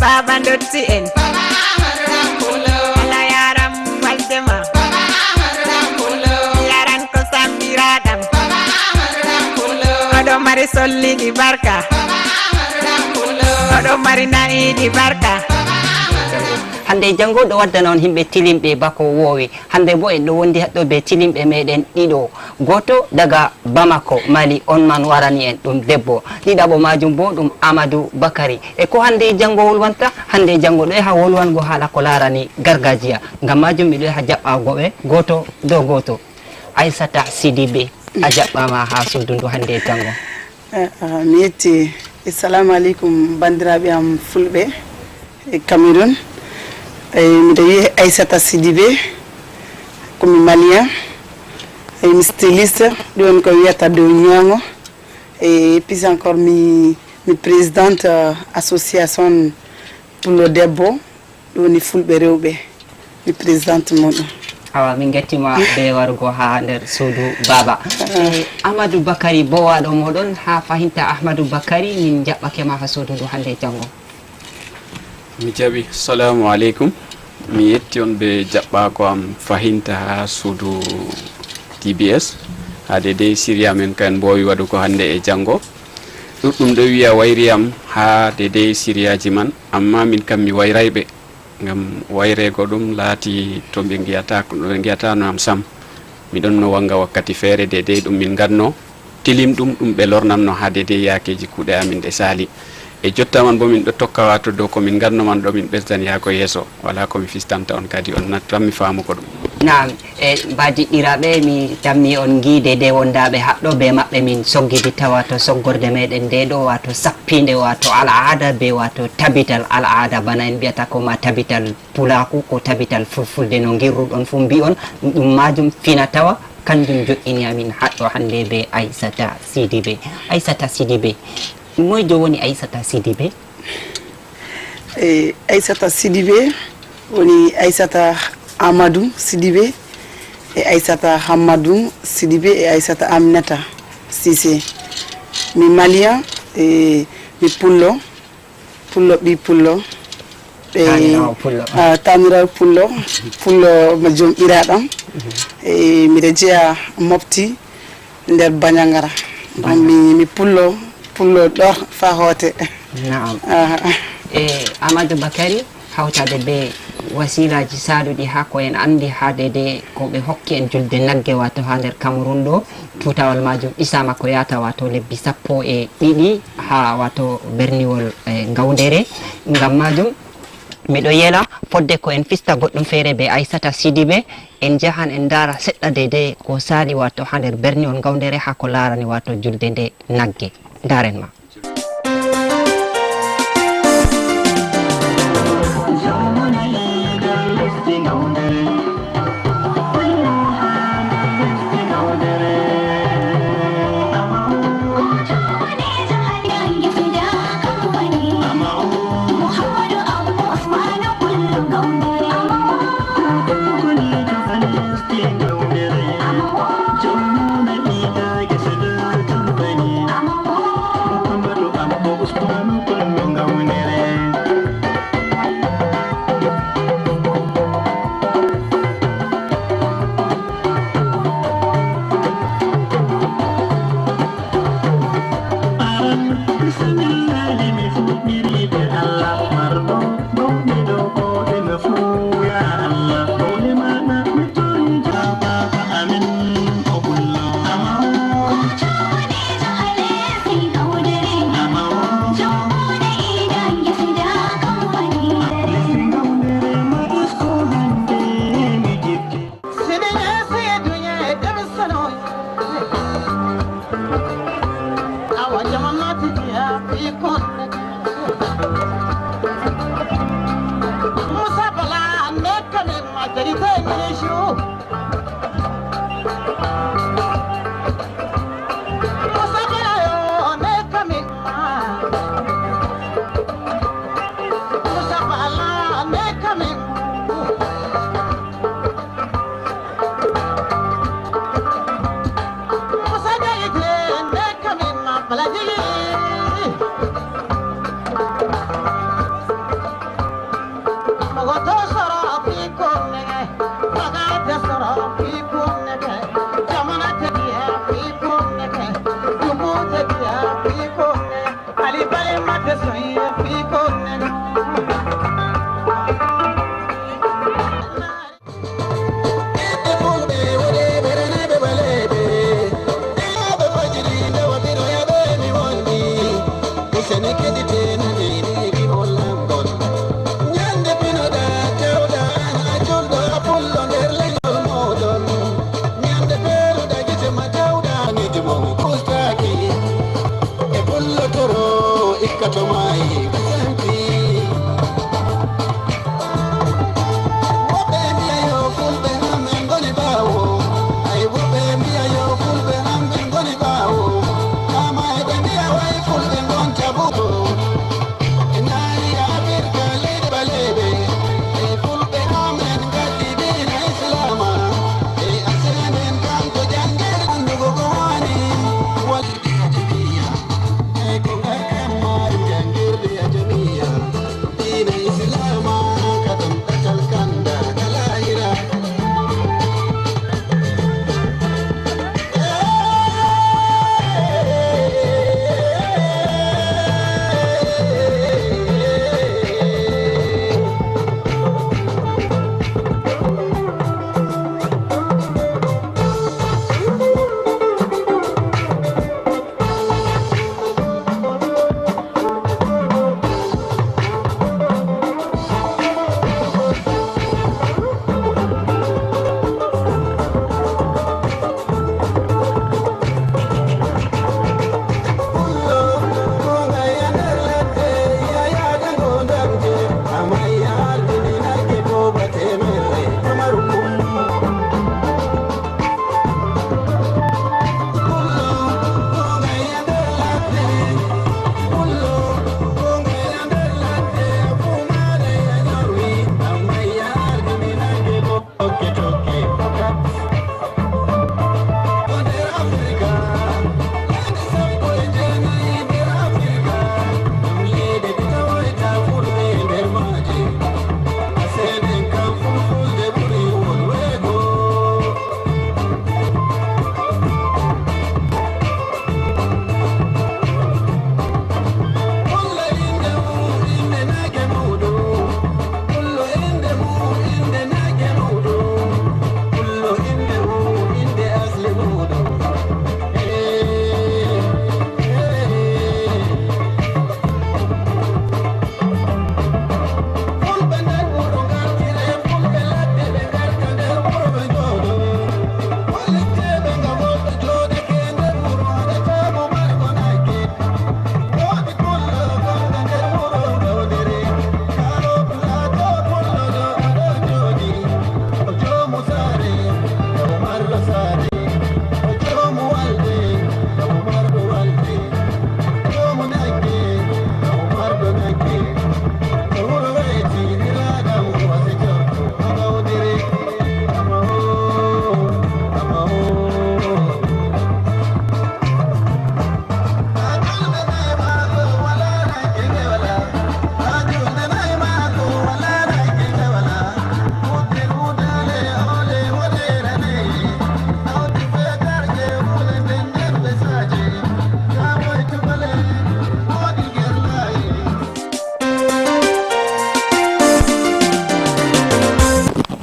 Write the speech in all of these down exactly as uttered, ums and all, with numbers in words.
Baba ndotti en. Baba Amadou Rampulo. Allah yaram walde ma. Baba Amadou Rampulo. Yaran ko sambiraɗam. Baba Amadou Rampulo. Oɗo mari solliɗi barka. Baba Amadou Rampulo. Oɗo mari nayiɗi barka. Hannde e janngo ɗo waddana on yimɓe tilimɓe bako woowe. Hannde bo en ɗo wondi haɗɗo be tilimɓe meɗen ɗiɗo. Gooto daga Bamako, Mali, on man warani en ɗum debbo. Ɗiɗaɓo majum bo ɗum Amadou Bakari. E ko hannde e janngo wolwanta? Hannde e janngo ɗo yaha wolwango haala ko laarani gargajiya. Ngam majum miɗo yaha jaɓɓaago ɓe gooto dow gooto. Aissata Sidibe, a jaɓɓaama haa suudu ndu hannde e janngo. Eh, ah, mi yetti. Assalamu aleykum, banndiraaɓe am fulɓe e Cameroun. Eh, miɗo wiyee Aissata Sidibe, ko mi Malien. Eh, mi styliste, ɗum woni ko wiyata dow ñoongo. Et puis encore, mi, mi présidente, euh, association Pullo Debbo, ɗum woni fulɓe rewɓe. Mi présidente muɗum. Awa, min ngettima be warugo ha nder suudu baba. Eh, Amadou Bakari bowaɗo moɗon ha fahinta Ahmadou Bakari, min jaɓɓake ma ha suudu ndu hannde e janngo. Mi jaɓi. Salamu aleykum. Mi yetti on be jaɓɓaako am fahinta ha suudu T B S. Ha dedei siriya men kan mbowi waɗugo hannde e janngo. Ɗuɗɗum ɗo wiya wayri am ha dedei siriyaaji man, amma min kam mi wayray ɓe. Ngam wayreego ɗum laati to ɓe ngiyata, ɓe ngiyatano am sam. Mi ɗonno wanga wakkati feere dedei ɗum min ngadno. Tilim ɗum, ɗum ɓe lornanno ha dedei yaakeeji kuuɗe amin ɗe saali. E jotta man bo min ɗo tokka waato dow ko min ngadno man ɗo min ɓesdan yaago yeeso. Wala ko mi fistanta on kadi, on nattan mi faamugo ɗum. Naam, e mbaadiɗɗiraaɓe, mi tammi on ngiide de wondaaɓe haɗɗo be maɓɓe min soggidi tawa to soggorde meɗen nde ɗo, waato sappiinde, waato al'aada be waato tabital al'aada, bana en mbiyata ko ma tabital pulaaku, ko tabital fulfulde no ngirruɗon fuu mbi'on, ɗum maajum fina tawa, kanjum jo'ini amin haɗɗo hannde be Aissata Sidibe. Aissata Sidibe, moyjo woni Aissata Sidibe? E Aissata Sidibe woni Aissata Amadou Sidibe e Aissata Hammadou Sidibe e Aissata Aminata Cissé. Mi Malien, e mi Pullo, Pullo ɓi Pullo. Ɓe, Tanirawo Pullo. Ah, Tanirawo Pullo, Pullo mo joom ɓiraɗam. E miɗo jeya Mopti nder Banjagara. Ɗum mi, mi Pullo, Pullo ɗo fa hoote. Naam. Ah. E Amadou Bakari, hawtade be wasilaji saɗuɗi ha ko en andi ha dede ko ɓe hokki en julde nagge, wato ha nder Cameroun ɗo, tutawal majum ɗisama ko yata wato lebbi sappo e ɗiɗi ha wato berniwol, eh, Ngawdere. Ngam majum miɗo yela fodde ko en fista goɗɗum feere be Aissata Sidibe, en jahan en ndaara seɗɗa dede ko sali wato ha nder berniwol Ngawdere ha ko larani wato julde nde nagge. Ndaren ma. To maayi ka santi. Woɓɓe mbiya yo fulɓe ham en ngoni ɓaawo. Ay, woɓɓe mbiya yo fulɓe ham en ngoni ɓaawo. Kama eɓe mbiya way fulɓe ngonta buto. E nayi Afirka leyɗe ɓaleeɓe. E fulɓe ham en ngaddi diina Islaama. E asenden kanko janngirde anndugo ko woni. Wal-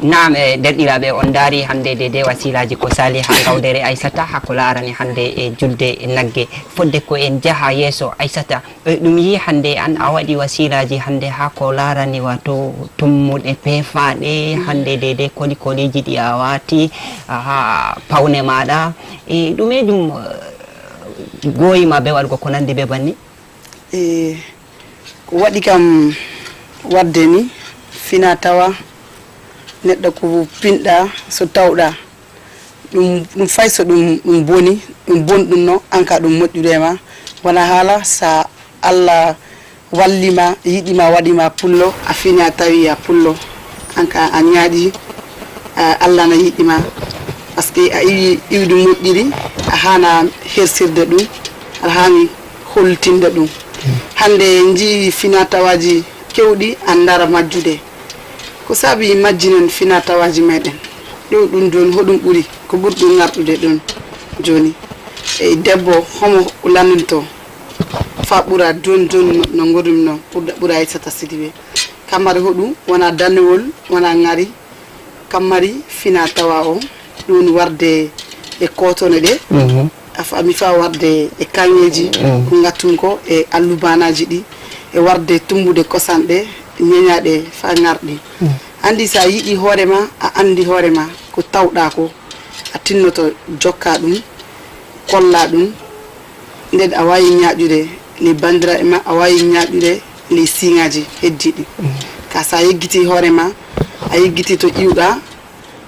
Naam, e derɗiraaɓe, on ndaari hannde de de wasiilaaji ko saali haa ngawdere Aysata, haa ko laarani hannde e julde nagge. Fodde ko en njaha yeeso Aysata, e ɗum yi hannde an a waɗi wasiilaaji hannde haa ko laarani wato tummuɗe peefaaɗe, hannde de de koli koliiji ɗi a waati, haa pawne maaɗa. E ɗume ɗum, eh, gooyi ma be waɗugo ko nanndi be banni? E ko waɗi kam waɗde ni, fina tawa neɗɗo ko pinɗa so tawɗa ɗum, ɗum fay so ɗum, ɗum boni, ɗum bonɗum no, an ka ɗum moƴƴude ma. Wona haala sa Allah walli ma, yiɗi ma, waɗi ma pullo, a fini a tawi a pullo, an ka a ñaaɗi, a, Allah na yiɗi ma. Parce que a iwi iwdi moƴƴiri, a haana hersirde ɗum, aɗa haani hollitinde ɗum. Hannde en njii fina tawaaji keewɗi ana ndara majjude. Ko saabi majjinen fina tawaaji meɗen? Ɗo ɗum jooni hoɗum ɓuri? Ko ɓuri ɗum ŋarɗude ɗum jooni? E debbo homo lanndintoo faa ɓura jooni jooni no, no ngorumi no ɓurda ɓura Aysata Sidibe. Kammari hoɗum wona danewol, wona ŋari. Kammari fina tawa o ɗum woni warde e kootone ɗe, a faami, faa warde e kaŋŋeeji ko ngattum ko e allubaanaaji ɗi, e warde tummbude kosan ɗe, ñeñaaɗe faa ŋarɗi. Anndi so a yiɗi hoore ma, a anndi hoore ma ko tawɗaa ko, a tinnoto jokkaa ɗum, kollaa ɗum, nden a waawi ñaaƴude Les bandiraaɓe ma, a waawi ñaaƴude les siŋaaji heddiiɗi. Ka so a yejjitii hoore ma, a yejjitii to iwɗa,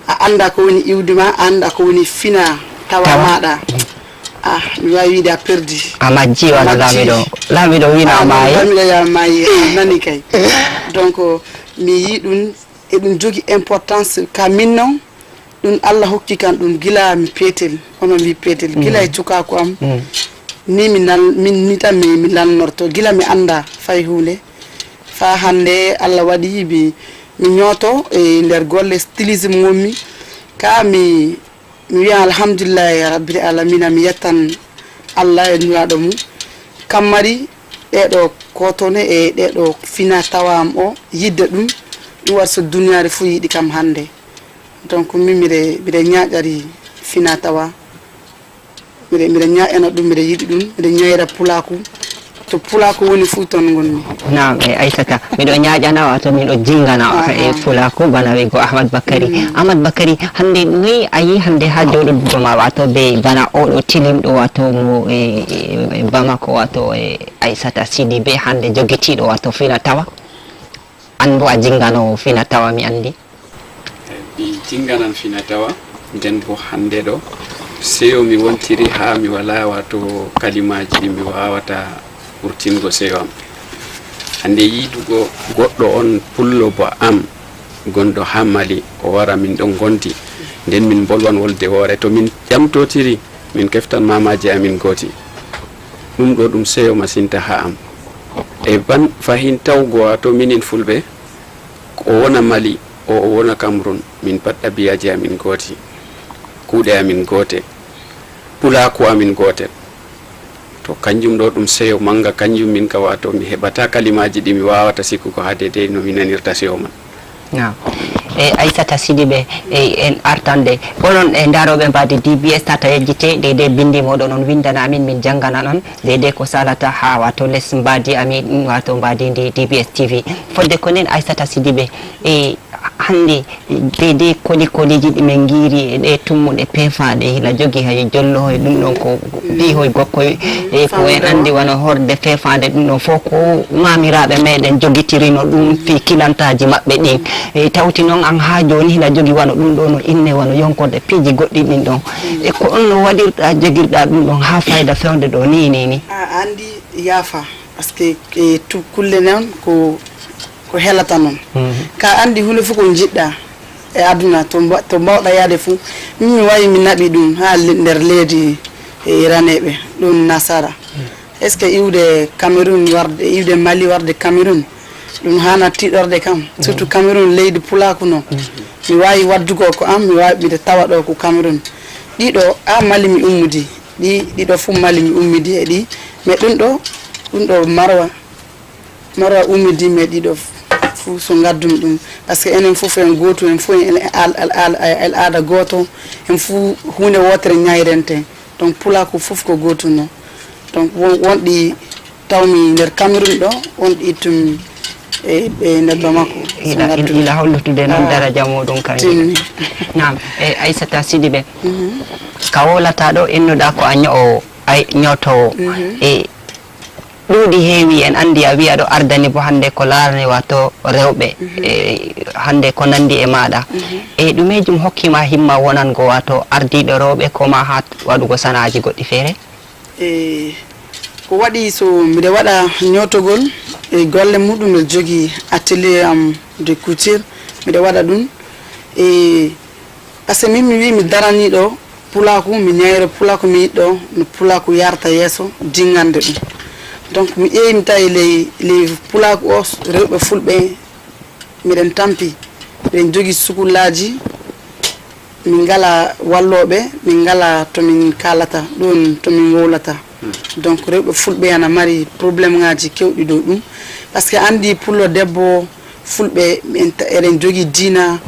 a annda ko woni iwdi ma, a annda ko woni fina tawa Tawa. Maaɗa. Ah, mi waawi wiide a perdi. A majji wano A majji. Laamiɗo. Laamiɗo wino a Ah, maayi. Laamiɗo ya maayi, a nani kay. Donc, mi yii ɗum, eɗum jogi importance ka min non. Ɗum Allah hokki kan ɗum gila mi peetel, onon mbi peetel, gila e cukaaku am. Mm. Ni mi nan, min ni tan mi, mi lannorto, gila mi annda fay huunde. Faa hannde Allah waɗi mi, mi ñooto e nder golle stylisme ngonmi. Ka mi, mi wiyan alhamdulillahi rabbil alamina, mi yettan Allah e nulaaɗo mum. Kammari ɗeɗo kotone e ɗeɗo fina tawa am o, yidde ɗum, ɗum waɗi so duniyaare fuu yiɗi kam hannde. Donc, min mbiɗa, mbiɗa ñaaƴari fina tawa. Mbiɗa, mbiɗa ñaaƴana ɗum, mbiɗa yiɗi ɗum, mbiɗa ñaayira pulaaku. To pulaaku woni fuu, toon ngonmi. Naam, e Aysata, miɗo ñaaƴana, wato miɗo jingana Aha. e pulaaku, bana wi'go Ahmad Bakari. Mm. Ahmad Bakari, hannde noy a yi hannde haa jooɗodugo ma, wato be bana oɗo tilimɗo, wato mo e, e, e Bamako, wato e Aysata Sidibe, hannde jogitiiɗo, wato fina tawa? An bo a jinganoowo fina tawa, mi anndi. Mi jinganan fina tawa, nden bo hannde ɗo, seyo mi wontiri haa mi walaa wato kalimaaji ɗi mi waawata wurtingo seyo am. Hannde yiidugo goɗɗo on pullo ba am, gonɗo haa Mali, o wara min ɗon ngondi, nden min mbolwan wolde woore. To min ƴamtotiri, min keftan maamaaji amin gooti. Ɗum ɗo ɗum seyo masinta haa am. E ban fahin tawgo wato minin Fulɓe, o wona Mali, o, o wona Cameroun, min pat ɗabi'aji amin gooti, kuuɗe amin goote, pulaaku amin gootel. To kanjum ɗo ɗum seyo manga, kanjum min ka wato mi heɓata kalimaaji ɗi mi waawata sikkugo haa deydey no mi nanirta seyo man. Naam. E Aysata Sidibe, e en artande, onon e ndarooɓe mbaadi D B S, tata yejjite, deydey bindi mooɗon on windana amin, min jangana on, deydey ko salata haa wato les mbaadi amin, wato mbaadi ndi D B S T V. Fodde ko nden Aysata Sidibe, e hannde deydey koli koliji ɗi min ngiiri e ɗe tummuɗe peefaaɗe, hila jogi hay jollo hoy ɗum ɗon ko ɗi hoy gokkoy, e ko en anndi wano horde feefaande ɗum ɗon fof ko maamiraaɓe meɗen jogitirino ɗum fii kilantaaji maɓɓe ɗin. E tawti noon an haa jooni hila jogi wano ɗum ɗo no inne wano yonkorde piiji goɗɗi ɗin ɗon. E ko on no waɗirɗa jogirɗa ɗum ɗon haa fayda fewnde ɗo ni ni ni? A anndi yaafa, parce que e tu-, kulle noon ko, ko helata noon. Mhm. Ka anndi huunde fof ko njiɗɗa e aduna, to mba-, to mbawɗa yaade fof. Min mi wayi mi naɓi ɗum haa le-, nder leydi e iraneeɓe, ɗum nasara. Est-ce que iwde Cameroun warde, iwde Mali warde Cameroun, ɗum haana tiiɗorde kam? Surtout Cameroun, leydi pulaaku noon. Mi waawi waddugo ko am, mi waawi, miɗo tawa ɗo ko Cameroun. Ɗiɗo, a Mali mi ummidi. Ɗi, ɗiɗo fof Mali mi ummidi e ɗi. Mais ɗum ɗo, ɗum ɗo Marwa. Marwa ummidi, mais ɗiɗo fof so ngaddum ɗum. Parce que enen fof en gootu, en fof en al-, al-, al-, al-, aada gooto, en fof huunde wootere ñayrenten. Donc pulaaku fof ko gootum noon. Donc won, won ɗi tawmi nder Cameroun ɗo, won ɗi tun e, e nder Bamako. So Ila, ila, ngaddu ila hollutude noon Ah, daraja muɗum kan. Timmi. Naam, e Aissata Sidibé. Mhm. Ka wowlata ɗo, innuɗa ko a ño-, ay, ñootoowo. Mhm. E ɗuuɗi heewi, en anndi a wiya ɗo ardani bo hannde ko laarani wato rewɓe, mhm, e hannde ko nanndi e maaɗa. Mhm. E ɗumeejum hokkima himma wonango wato ardiiɗo rewɓe ko ma haa waɗugo sana'aaji goɗɗi feere? E ko waɗi so mbiɗa waɗa ñootogol e golle muɗum, mbiɗa jogii atelier am de couture, mbiɗa waɗa ɗum. E Parce que min mi wii mi daranii ɗo pulaaku, mi ñayro pulaaku, mi yiɗɗo no pulaaku yarta yeeso, jingande ɗum. Donc mi ƴeewi mi tawi ley, ley pulaaku o, rewɓe fulɓe, miɗen tampi, miɗen jogii sukullaaji, min ngalaa wallooɓe, min ngalaa to min kaalata, ɗoon to min wowlata. Donc rewɓe fulɓe ana mari problème ŋaaji keewɗi dow ɗum. Parce que anndi pullo debbo, fulɓe, en ta-, eɗen jogii diina,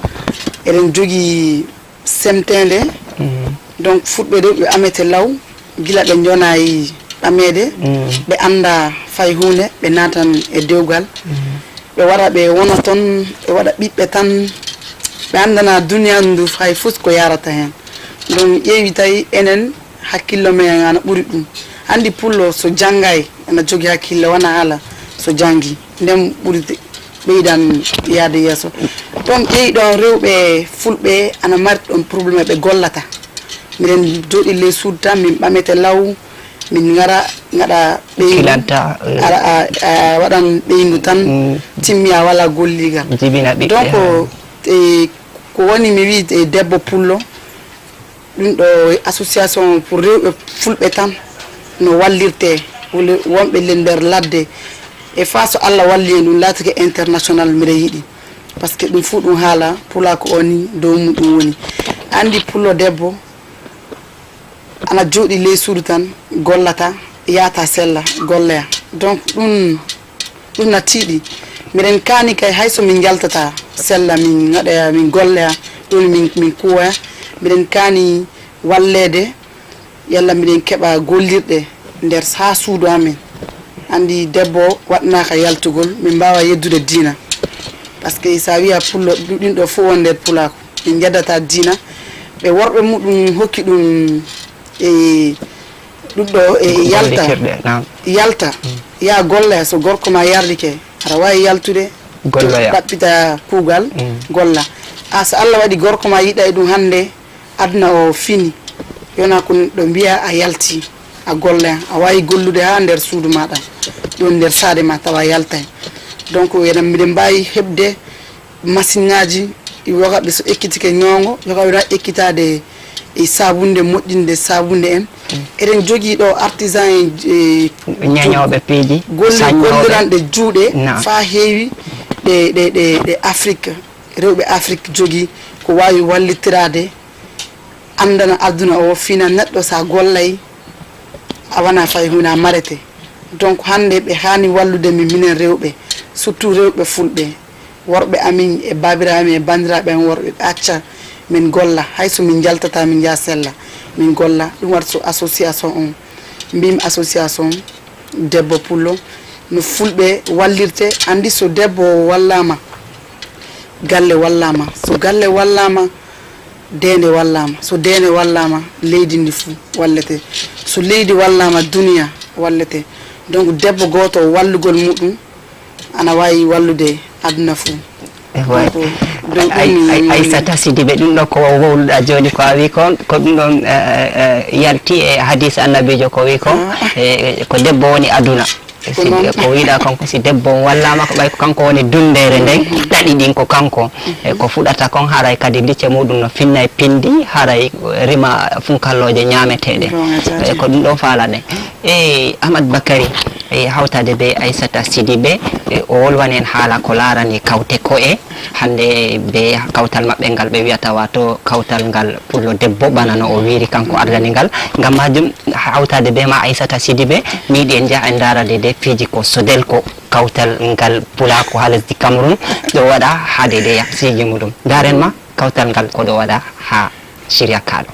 eɗen jogii semteende. Mhm. Donc fulɓe rewɓe ɓe amete law, gila ɓe njonaay ɓameede, mhm, ɓe annda fay huunde, ɓe naatan e dewgal. Mhm. Ɓe wara ɓe wona toon, ɓe waɗa ɓiɓɓe tan, ɓe anndana duniyaaru ndu hay fus ko yarata heen. Donc mi ƴeewi tawi enen hakkillo men ana ɓuri ɗum. Anndi pullo so janngay, ena jogi hakkille, wona haala so janngi, nden ɓuri ɓeydan yaade yeeso. Ɗon ƴeewi ɗon rewɓe fulɓe ana mari ɗon problème, ɓe gollata. Miɗen jooɗi ley suudu tan, min ɓamete law, min ngara ngaɗa ɓeyngu. Kilanta, eh. Ara a, a waɗan ɓeyngu tan, mm, timmi a wala golligal. Jibina ɓiɓɓe. Donc, eh, ko woni mi wi, eh, debbo pullo, ɗum ɗo association pour rewɓe fulɓe tan no wallirte, wole-, wonɓe le nder ladde. E faa so Allah walli en, ɗum laatike international, mbiɗa yiɗi. Parce que ɗum fuu ɗum haala pulaaku o ni dow muɗum woni. Anndi pullo debbo ana jooɗi ley suudu tan, gollata, yaata sella, golloya. Donc ɗum, ɗum na tiiɗi. Miɗen kaani kay, hay so min njaltata sella, min ngaɗoya, min golloya, ɗum min, min kuwoya. Miɗen kaani walleede, yalla miɗen keɓa gollirɗe nder haa suudu amen. Anndi debbo waɗnaaka yaltugol, min mbaawa yeddude diina. Parce que so a wiya pullo, ɗum ɗo fof won nder pulaaku. Min njeddata diina. Ɓe worɓe muɗum hokki ɗum e ɗum ɗo e yalta. Gollitirɗe, naam. Yalta. Mm. Yaa golla, so gorko ma yardike, aɗa waawi yaltude. Golloya. Ɗaɓɓita kuugal, mm, golla. A, so Allah waɗi gorko ma yiɗa e ɗum hannde, aduna o fini. Yona ko ɗo mbiya a yalti, a golla. A waawi gollude haa nder suudu ma ɗam. Ɗum nder saade ma tawa yaltay. Donc, enen miɗen mbaawi heɓde masiŋaaji, yoga ɓe so ekkitike ñoongo, yoga ɓe waɗa ekkitaade e saabunde, moƴƴinde saabunde en. Mm. Eɗen jogii ɗo artisan en, e, ñañooɓe piiji, golle, saññooɓe, golliranɗe juuɗe, naam, faa heewi ɗe, ɗe, ɗe, ɗe Afrik, rewɓe Afrik jogii ko waawi wallitiraade, anndana aduna o, fina neɗɗo so a gollay, a wona fay huunde, a marete. Donc hannde ɓe haani wallude min, minen rewɓe, surtout rewɓe fulɓe. Worɓe amin e baabiraaɓe amin e banndiraaɓe amin worɓe, ɓe acca min golla, hay so min njaltata, min njaha sella, min golla. Ɗum waɗi so association on, mbimi association debbo pullo, no fulɓe wallirte. Anndi so debbo wallaama, galle wallaama. So galle wallaama, deende wallaama. So deende wallaama, leydi ndi fuu wallete. So leydi wallaama, duniya wallete. Donc debbo gooto wallugol muɗum, ana waawi wallude aduna fuu. Eh, ouais. Donc, donc, ay-, ɗum ay-, mi Aissata Sidibé, ɗum ɗo ko wowluɗaa jooni ko a wi kon, ko ɗum ɗon, eh, eh, yalti e hadis annabiijo ko wi kon, ah, eh, ko debbo woni aduna. Ko si, noon. Ko wiɗaa kon ko si debbo on wallaama ko ɓay ko kanko woni dundeere nden, mhm, ɗaɗi ɗin ko kanko. Mhm. Eh, ko fuɗata kon haray kadi licce muɗum no finna e pindi, haray rima funkallooje ñaameteeɗe. Goonga tigi. Eh, ko ɗum ɗo faalaɗen. Eh, Ahmad Bakari, e hawtaade be Aissata Sidibé, e o wolwani en haala ko laarani kawte ko'e. Hannde be kawtal maɓɓe ngal ɓe wiyata, wato kawtal ngal pullo debbo, bana no o wiiri kanko ardani ngal. Ngam majum, hawtaade be ma Aissata Sidibé, mi yiɗi en njaha en ndaara de, de piiji ko Sodelco, kawtal ngal pulaaku haa lesdi Cameroun, ɗo waɗa haa de, de yaksiiji muɗum. Ndaaren ma kawtal ngal ko ɗo waɗa haa Shirya Kalo.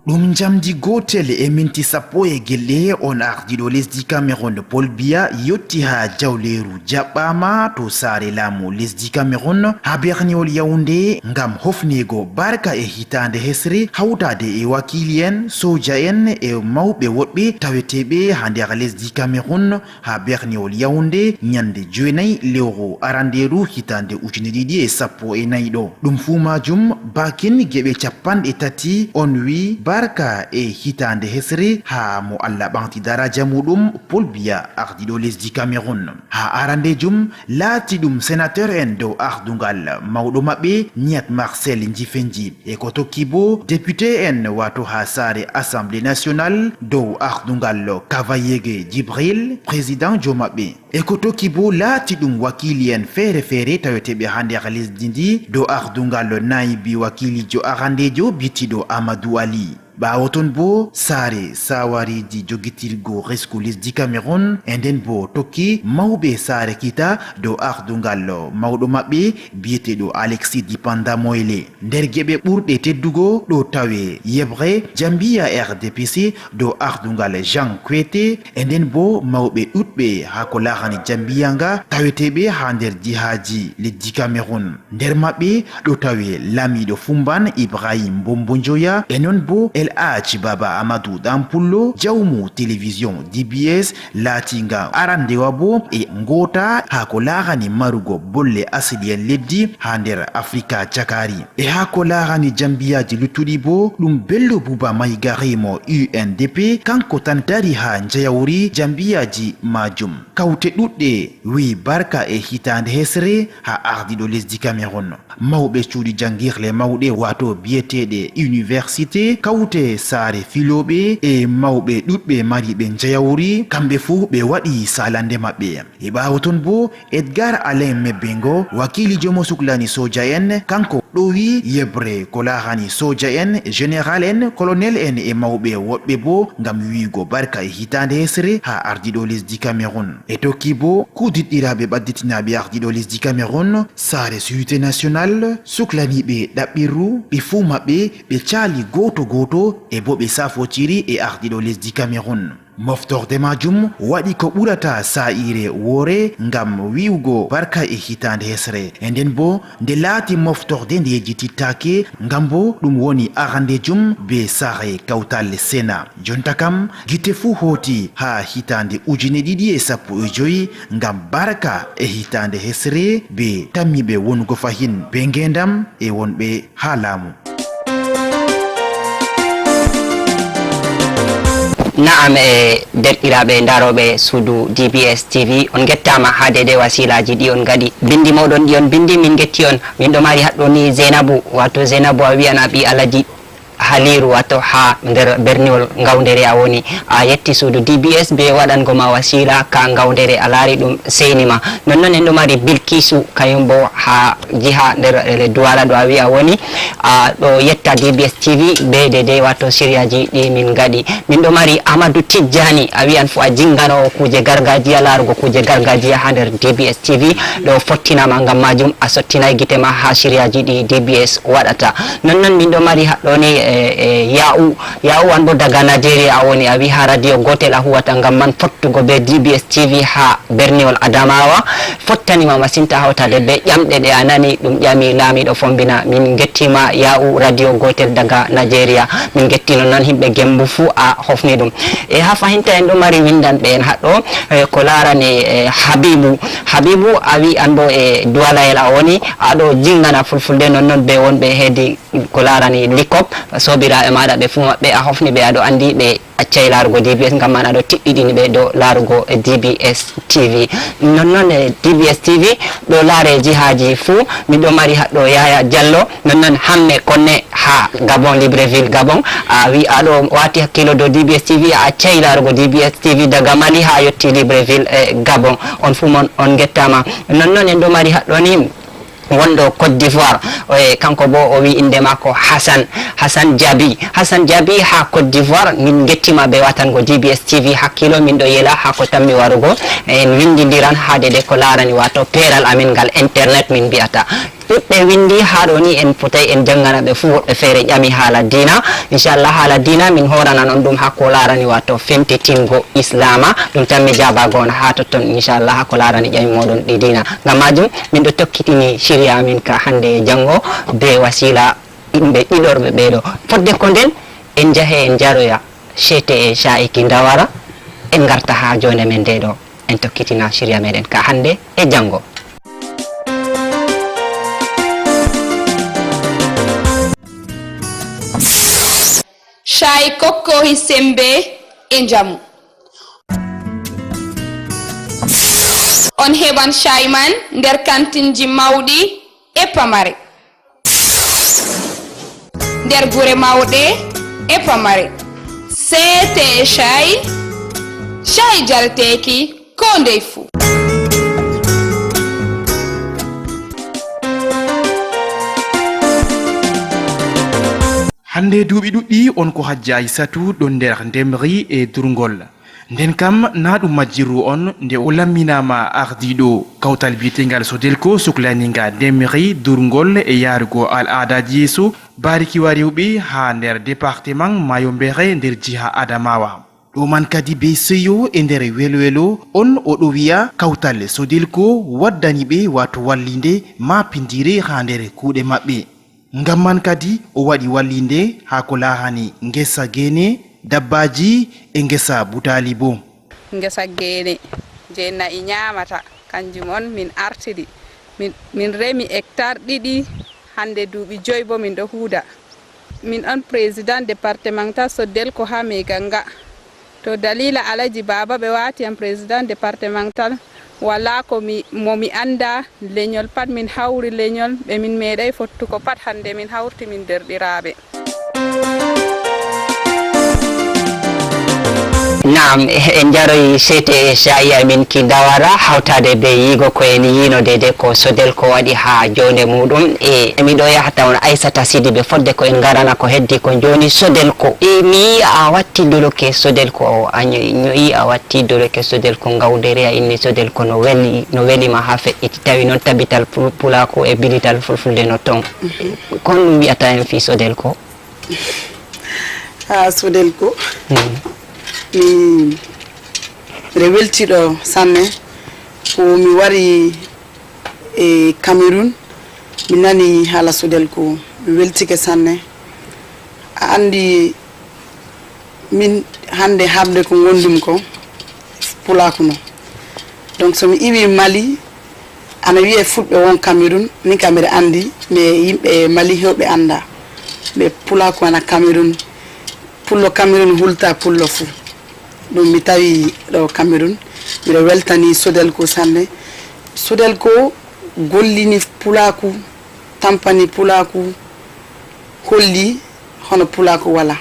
Ɗum njamdi gootel e minti sappo e gelle, on ardiiɗo lesdi Cameroun, Paul Biya, yotti haa jawleeru jaɓɓaama to saare laamu lesdi Cameroun haa berniwol Yaoundé ngam hofneego barka e hitaande hesre, hawtaade e wakiili'en, sooja en e mawɓe woɗɓe taweteeɓe haa nder lesdi Cameroun, haa berniwol Yaoundé ñande jeenayi lewru arandeeru hitaande ujine ɗiɗi e sappo e nayi ɗo. Ɗum fuu maajum, baakin geɓe capanɗe tati on wi barka e hitaande hesre haa mo Allah ɓaŋti daraja muɗum, Paul Biya, ardiiɗo lesdi Cameroun. Haa arandeejum, laati ɗum senateur en dow ardungal mawɗo maɓɓe, Niat Marcel Ndjifendji. E ko tokki bo, député en, wato haa saare Assemblée nationale, dow ardungal Kavayege Djibril, président jo maɓɓe. E ko tokki bo, laati ɗum wakiili en feere feere taweteeɓe haa nder lesdi ndi, dow ardungal naayibi wakiiliijo arandeejo biitiiɗo Amadou Ali. Ɓaawo ton boo, saare saawareeji jogitirgo resku lesdi Cameroun, e nden boo tokki mawɓe saare kiita dow ardungal mawɗo maɓɓe biyeteeɗo Alexis Dipanda Moyle. Nder geɓe ɓurɗe teddugo ɗo tawe yeɓre jambiya R D P C dow ardungal Jean Kuete, e nden boo mawɓe ɗuɗɓe haa ko laarani jambiya nga taweteeɓe haa nder jihaaji lesdi Cameroun. Nder maɓɓe ɗo tawe laamiiɗo Fumban Ibrahim Bombo Njoya, e non boo El Hadj Baba Amadou Ɗan Pullo, jawmu telewisiyon D B S, laatiinga arandewa boo e ngoota haa ko laarani marugo bolle asili'en lesdi haa nder Afrika cakaari. E haa ko laarani jambiyaaji luttuɗi boo, ɗum Bello Buba Maigari mo U N D P, kanko tan dari haa njayawri jambiyaaji maajum. Kawte ɗuɗɗe wi'i barka e hitaande hesre haa ardiiɗo lesdi Cameroun. Mawɓe cuuɗi janngirle mawɗe, waato biyeteeɗe université, kawte saare filooɓe e mawɓe ɗuɗɓe mariiɓe njayawri, kamɓe fuu ɓe waɗi saalande maɓɓe. E ɓaawo ton boo, Edgar Alain Mebbengo, wakiiliijo mo suklani sooja'en, kanko ɗowi yeɓre ko laarani sooja'en, jeneral'en, kolonel'en e mawɓe woɗɓe boo ngam wi'ugo barka e hitaande hesre haa ardiiɗo lesdi Cameroun. E tokki boo, kuudiɗɗiraaɓe ɓadditinaaɓe ardiiɗo lesdi Cameroun, saare Sûreté Nationale, suklaniiɓe ɗaɓɓirru, ɓe fuu maɓɓe ɓe caali gooto gooto e boo ɓe safotiri e ardiiɗo lesdi Cameroun. Moftorde maajum waɗi ko ɓurata saa'iire woore ngam wi'ugo barka e hitaande hesre. E nden boo, nde laati moftorde nde yejjitittaake, ngam boo ɗum woni arandejum bee saare kawtal Sena. Jonta kam, gite fuu hooti haa hitaande ujine ɗiɗi e sappo e jowi ngam barka e hitaande hesre bee tammiiɓe wonugo fahin bee ngeendam e wonɓe haa laamu. Na'am, e derɗiraaɓe ndarooɓe suudu D B S T V, on ngettaama haa deydey wasiilaaji ɗi on ngaɗi. Binndi mooɗon ɗi on binndi, min ngetti on. Min ɗo mari haɗɗo ni Zeynabu, waato Zeynabu a wi'ana ɓii Alaji Haliiru, waato haa nder berniwol Ngawndere a woni. A yetti suudu D B S bee waɗango ma wasiila ka Ngawndere, a laari ɗum seyni ma. Nonnon en ɗo mari Bilkisu, kayum boo haa jiha nder, eh, Duwala ɗo a wi'a woni. A ɗo yetta D B S T V bee deydey waato siriyaaji ɗi min ngaɗi. Min ɗo mari Amadu Tijjani, a wi'an fuu a jinganoowo kuuje gargajiya, laarugo kuuje gargajiya haa nder D B S T V. Ɗo fottinama ngam maajum a sottinay gite ma haa siriyaaji ɗi D B S waɗata. Nonnon min ɗo mari haɗɗo ni, eh, eh, Ya'u. Ya'u an boo daga Najeriya a woni, a wi'i haa radio gootel a huwata, ngam man fottugo bee D B S T V haa berniwol Adamawa. Fottani ma masin ta hawtaade bee ƴamɗe ɗe a nani ɗum ƴami laamiiɗo Fombina. Min ngettiima Ya'u, radio gootel daga Najeriya. Min ngetti nonnon yimɓe Gembu fuu a hofni ɗum. E haa fahinta en ɗo mari winndanɓe en haɗɗo, eh, ko laarani, eh, Habibu. Habibu a wi'i an boo e Duwalayel a woni, a ɗo jingana fulfulde nonnon bee wonɓe heedi ko laarani Likop, soobiraaɓe maaɗa ɓe fuu maɓɓe a hofni ɓe, a ɗo anndi ɓe accay laarugo D B S, ngam man a ɗo tiɗɗiɗini ɓe dow laarugo D B S T V. Nonnon e D B S T V ɗo laare jihaaji fuu. Miɗo mari haɗɗo Yaya Diallo, nonnon Hamme Konne haa Gabon, Libreville, Gabon. A wi a ɗo waati hakkilo dow D B S T V, a accay laarugo D B S T V daga Mali haa yotti Libreville, e Gabon. On fuu mon, on ngettaama. Nonnon en ɗo mari haɗɗo ni wonɗo Côte d'Ivoire. O, e, kanko boo o wi innde maako Hassan, Hassan Diaby. Hassan Diaby haa Côte d'Ivoire, min ngettima bee watango D B S T V hakkilo, min ɗo yela haa ko tammi warugo. En winndindiran haa deydey ko laarani waato peeral amin ngal internet min mbi'ata. Ɗuɗɓe winndi haa ɗo ni, en potay en janngana ɓe fuu. Woɗɓe feere ƴami haala diina. Inchallah, haala diina min hooranan on ɗum haa ko laarani waato femtitingo Islaama. Ɗum tammi jaabaago on haa totton, inchallah, haa ko laarani ƴami mooɗon ɗi diina. Ngam maajum, min ɗo tokkitini siriya amin ka hannde e janngo bee wasiila yimɓe ɗiɗorɓe ɓee ɗo. Fodde ko nden, en njahe en njaroya ceete e caa'i ki ndawara, en ngarta haa joonde men ndee ɗo, en tokkitina siriya meɗen ka hannde e janngo. Caayi kokkoohi semmbe e njamu. On heɓan caayi man nder kantinji mawɗi e pamare, nder gure mawɗe e pamare. Seete e caayi, caayi jareteeki koo ndey fuu. Hannde duuɓi ɗuɗɗi on ko Hajja Aysatu ɗon nder ndemri e durngol. Nden kam, naa ɗum majjirru on nde o lamminaama ardiiɗo kawtal biyetengal Sodelko suklaniinga ndemri, durngol e yaarugo al'aadaaji yeeso, baarikiwa rewɓe haa nder departement Maayo Mbere nder jiha Adamawa. Ɗo man kadi bee seyo e nder welo-welo on, o ɗo wi'a kawtal Sodelko waddani ɓe, waato wallinde maapindiire haa nder kuuɗe maɓɓe. Ngam man kadi o waɗi wallinde haa ko laarani ngesa geene, dabbaaji e ngesa butaali boo. Ngesa geene je na'i nyaamata, kanjum on min artiri. Min, min remi hectare ɗiɗi, hannde duuɓi joy boo min ɗo huuda. Min on président départemental Sodelko haa Meganga. To daliila Alaji Baaba ɓe waati am président départemental, walaa ko mi, mo mi anndaa. Lenyol pat min hawri lenyol, ɓe min meeɗay fottugo pat, hannde min hawti min derɗiraaɓe. Naam, en njaroyi C T S A I amin ki Dawara, hawtaade bee yiigo ko en yiino deede ko Sodelko waɗi haa joonde muuɗum. E miɗo yahta on Aysata Sidibe, fodde ko en ngarana ko heddi ko jooni Sodelko. E mi yi'i a watti doloke Sodelko o, a nyo-, nyo'i a watti doloke Sodelko ngawdere, a inni Sodelko no weli, no weli ma haa feƴƴiti. Tawi noon tabital pul-, pulaaku e bilital fulfulde no toon. Ko honɗum wiyata en fii Sodelko? Haa Sodelko. Hmm. Mi, miɗo weltiiɗo sanne. Ko mi wari e Cameroun, mi nani haala Sodelko, mi weltike sanne. A anndi min hannde haaɓde ko ngonndumi ko pulaaku non. Donc so mi iwii Mali, ana wiyee fulɓe won Cameroun, min kam mbiɗa anndi, mais yimɓe Mali heewɓe anndaa. Ɓe pulaaku ana Cameroun, pullo Cameroun hulta pullo fuu. Ɗum mi tawi ɗo Cameroun. Miɗo weltani Sodelko sanne. Sodelko gollini pulaaku, tampani pulaaku, holli hono pulaaku walaa.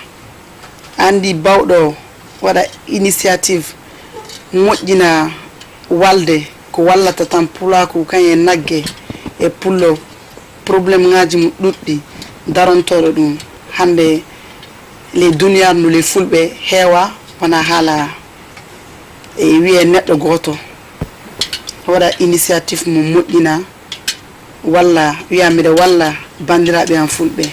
Anndi baawɗo waɗa initiative moƴƴina walde ko wallata tan pulaaku, kañum e nagge e pullo, problème ŋaaji mum ɗuɗɗi, darontooɗo ɗum. Hannde le duniyaaru ndu le fulɓe heewa, wona haala e wiye neɗɗo gooto waɗa initiative mum moƴƴina, walla wiya mbiɗa walla banndiraaɓe am fulɓe.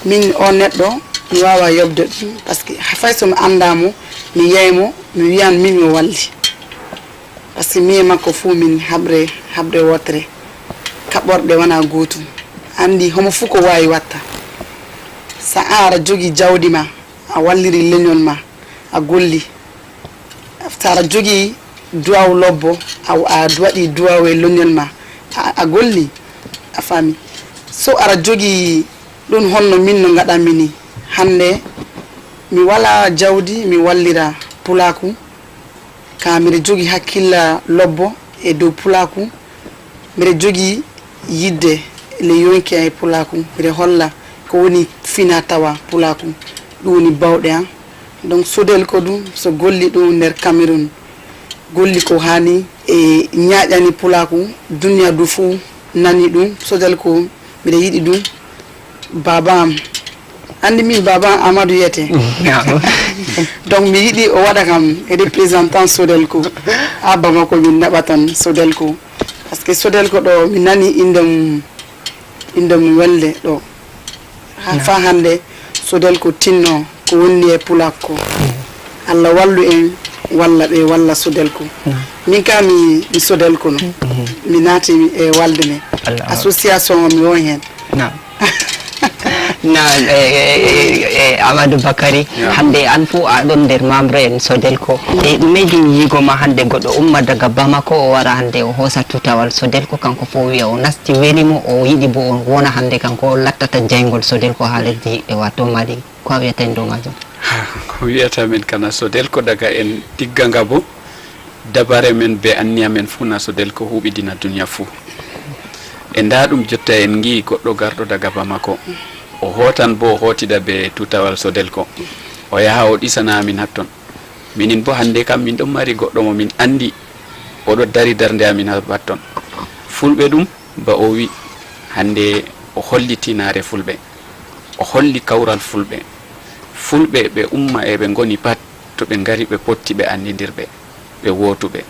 Min o neɗɗo mi waawa yoɓde ɗum, parce que fay so mi anndaa mo, mi yiyay mo, mi wiyan min mi walli. Par ce que min e makko fuu min haɓre, haɓre wootere, kaɓorɗe wonaa gootum. Anndi homo fuu ko waawi watta. So a aɗa jogii jawdi ma, a walliri leñol ma, a golli. So aɗa jogii duwaaw lobbo, a, a waɗii duwaaw e leñol ma, a, a golli, a faami. So aɗa jogii ɗum honno min no ngaɗanmi nii. Hannde mi walaa jawdi mi wallira pulaaku, kaa mbiɗa jogii hakkilla lobbo e dow pulaaku, mbiɗa jogii yiɗde le yonki e pulaaku, mbiɗa holla ko woni fina tawa pulaaku, ɗum woni baawɗe am. Donc Sodelko ɗum so golli ɗum nder Cameroun, golli ko haani e ñaaƴani pulaaku, duniya du fuu nani ɗum. Sodelko mbiɗa yiɗi ɗum. Baaba am, anndi min baaba am Amadou wiyetee. Donc mi yiɗi o waɗa kam représentant Sodelko. Haa Bamako min naɓa tan Sodelko. Par ce que Sodelko ɗo mi nani innde mum, innde mum welde ɗo. Haa faa hannde Sodelko tinno ko wonni e pulaaku ko. Allah wallu en, walla ɓe walla Sodelko. Min kaa mi, mi Sodelko no. Mi naati e walde men. Association o mi won heen. Naam. Naam, e, e, e, e, Amadou Bakary, hannde aan fof a ɗon nder membre en Sodelko. E ɗume ɗum yigo ma hannde goɗɗo umma daga Bamako o wara hannde o hoosa tutawal Sodelko, kanko fof o wiya o nasti weli mo, o yiɗi bo o wona hannde kanko o lattata jayngol Sodelko haa lesdi yiɗde wato Mali. Ko a wiyata en dow majum? Ko wiyata min kana Sodelko daga en tigga nga bo. Dabare men be anniya men fuu na Sodelko huɓidina duniya fuu. E ndaa ɗum jotta en ngi'i goɗɗo garɗo daga Bamako. O hootan bo o hootida be tutawal Sodelko. O yaha o ɗisana amin hatton. Minin bo hannde kam min ɗon mari goɗɗo mo min anndi. O ɗo dari darnde amin hatton. Fulɓe ɗum ba o wi hannde o holliti naare fulɓe. O holli kawral Fulɓe. Fulɓe ɓe umma e ɓe ngoni pat, to ɓe ngari ɓe potti ɓe anndidirɓe, ɓe wootuɓe.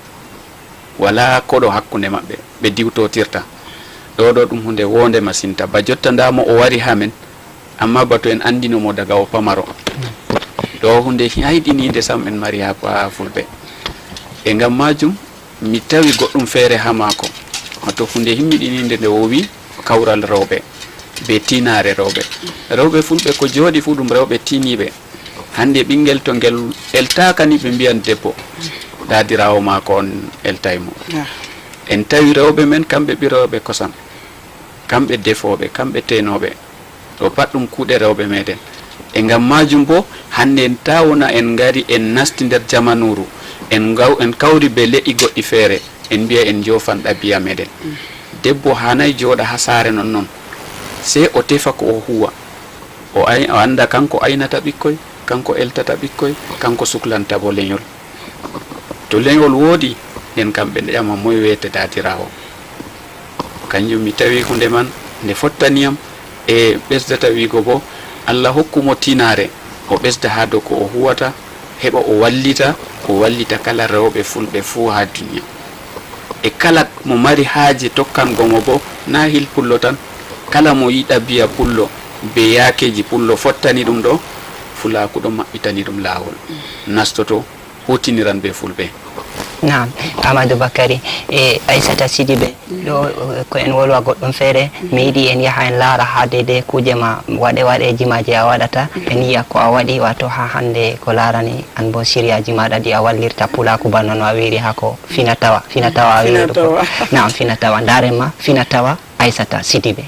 Walaa koɗo hakkunde maɓɓe, ɓe diwtotirta. Ɗo ɗo ɗum huunde woonde masinta. Ba jotta ndaa mo o wari haa men, ammaa batu en anndino mo daga o pamaro. Ɗo huunde hayɗiniinde sam en mari haa, haa Fulɓe. E ngam maajum, mi tawi goɗɗum feere haa maako. Wato huunde himmiɗiniinde nde o wi kawral rewɓe bee tiinaare rewɓe. Rewɓe Fulɓe ko jooɗi fuu ɗum rewɓe tiiniiɓe. Hannde ɓinngel to ngel eltaaka ni ɓe mbiyan debbo, daadiraawo maako on eltay mo. Ah. En tawi rewɓe men kamɓe ɓirooɓe kosam, kamɓe defooɓe, kamɓe teenooɓe. Ɗo pat ɗum kuuɗe rewɓe meɗen. E ngam maajum boo, hannde en taa wona en ngari en nasti nder jamanuuru, en ngaw-, en kawri bee le'i goɗɗi feere, en mbi'a en njoofan ɗabiya meɗen. Debbo haanay jooɗa haa saare nonnon. Sey o tefa ko o huuwa. O ay-, o annda kanko aynata ɓikkoy, kanko eltata ɓikkoy, kanko suklanta boo lenyol. To lenyol woodi, nden kam ɓe ƴama moy weete daadiraawo. Kanjum mi tawi huunde man nde fottani yam, e ɓesdata wi'go boo, Allah hokku mo tiinaare, o ɓesda haa dow ko o huuwata, heɓa o wallita, o wallita kala rewɓe Fulɓe fuu haa duniya. E kala mo mari haaje tokkango mo boo, naa Hill Pullo tan, kala mo yiɗi ɗabiya Pullo, bee yaakeeji Pullo fottani ɗum ɗo, Fulaaku ɗon maɓɓitani ɗum laawol. Nastoto, huutiniran bee Fulɓe. Naam, Amadou Bakary e Aissata Sidibé, ɗo, eh, ko en wolwa goɗɗum feere, mi yiɗi en yaha en laara haa deydey kuuje ma waɗe waɗe jimaaji a waɗata, en yi'a ko a waɗi, waato haa hannde ko laarani an boo siriyaaji maaɗa ɗi a wallirta Pulaaku bana no a wi'iri haa ko fina tawa, fina tawa a wi'iri ɗum ko. Fina tawa. Naam, fina tawa. Ndaaren ma, fina tawa Aissata Sidibé.